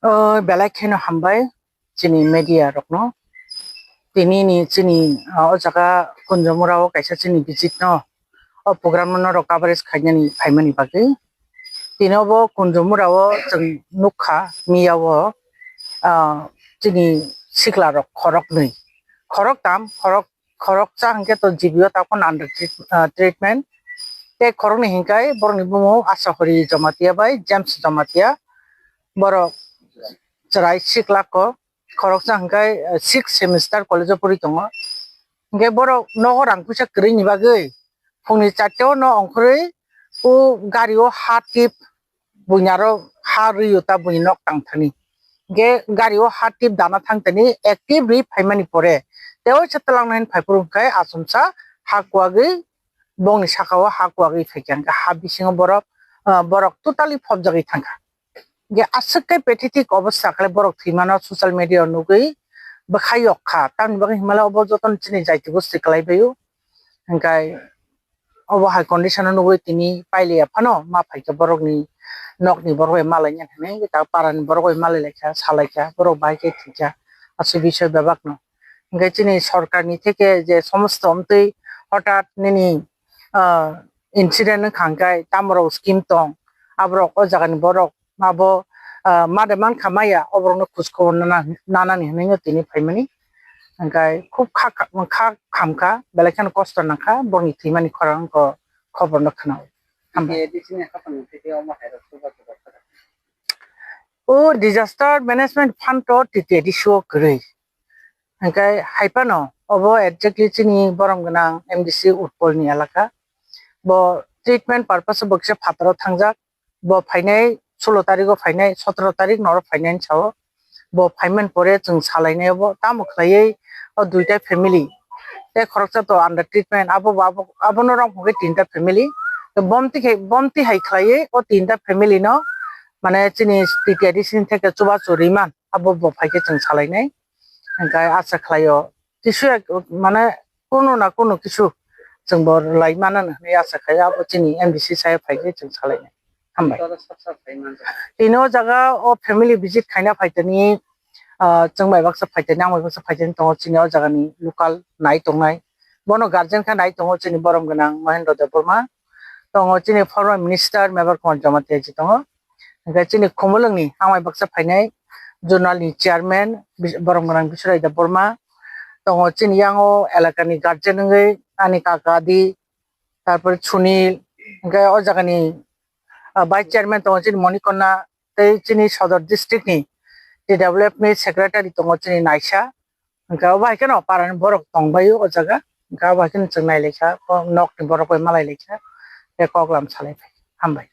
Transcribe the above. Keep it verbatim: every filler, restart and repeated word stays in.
O, belai kheno hambai chini media rokno. Tini ni chini, ah, o jaga Kunjamura o kaisa chini visit no, o program no norok coverage khainani phaimani bagwi. Tini obo Kunjamura o chwng nukha miya o, ah, chini sikla rok khoroknwi, khoroktam, khorok khoroksa hwnkhe to G B o tabukhe under treat-, ah, treatment. Tei khoroknwi hwnkhe borokni bumung Asahori Jamatia bai James Jamatia. Borok chwrai sikla kok. Khoroksa hwnkhe, ah, sixth semester college o pori tongo. Hwnkhe borok nogo rang puisa kwrwini bagwi phungni charta o no ongkhorwi o gari o ha tip buini aro ha rwi o ta buini nok tang thani. Hwnkhe gari o ha tip dana thang thani active rwi phaimani pore tei oisa twlangnai hwn phaiphuru hwnkhe achomsa ha kuwagwi bongni saka o ha kuwagwi phaikha hwnkhe ha bisingo borok, ah, borok totally phobjagwi thangkha. Hwnkhe aswk khe pathetic obostha khlai borok thwimano social media o nugwi bwkha yok kha. Tamni bagwi hwnmale obo jotono chini jaiti gosti kwlai bai o. Hwnkhe obo hai condition o nugwi tini pailiya phano ma phaikha borokni nokni borok bai malaina hinwi ta parani borok bai malai laikha, salaikha, borok bahai khe thwikha, aswk bisoi bebakno. Hwnkhe chini sorkarni theke je somosto omtwi hothat nini, ah, incident wngkha hwnkhe tamorok scheme tong, aborok o jagani borok abo, ah, made mankha maya, oborokno khoj khobor nana, nanani hinwi no tini phaimani. Hwnkhe khub kha, kha, kha khamkha, belai kheno kosto nangkha, borokni thwimani khorang wngkha, khobor no khwnao. Hambai. T T A D C ni haphangni theke omo hai rok chuba chuba kha. O disaster management fund to T T A D C o kwrwi. Hwnkhe hai phano obo exactly chini borom gwnang M D C Utpol ni elaka. Bo treatment purpose bo kisa phataro thangjak. Bo phainai solo tarik o phainai, sotoro tarik no oro phainai sao. Bo phaiman pore chwng salainai obo. Tamo khlaiwi o duita family tei khoroksa to under treatment, abo bo abo, abono rok hwnkhe tinta family. Bomti khe, bomti hai khlaiwi o tinta family no mane chini T T A D C ni theke chubachu riman abo bo phaikhe chwng salainai. Hwnkhe acha khlaio kisu ek, mane kunu na kunu kisu chwng bo lai mano hinwi acha khlaio, abo chini M D C sayo phaikhe chwng salainai. Hambai. Tini o jaga o family visit khaina phaitani, ah, chwng bai baksa phaitani, ang bai baksa phaitani tongo chini o jagani local nai tongnai. Bono guardian khe nai tongo chini borom gwnang Mahendra Debbarma. Tongo chini former minister Mebar Kumar Jamatia ji tongo. Hwnkhe chini Khumulwngni ang bai baksa phainai zonal ni chairman bis-, borom gwnang Biswrai Debbarma. Tongo chini yango elakani guardian wngwi ani kaka di, tarpore Sunil, hwnkhe o jagani, ah, vice chairman tongo chini Monikonna, tei chini Sodor district ni T W F ni secretary tongo chini Naisa. Hwnkhe obo hai kheno parani borok tongbaio o jaga. Hwnkhe obo hai kheno chwng nailaikha, o nokni borok bai malailaikha, tei koklam salaiphai. Hambai.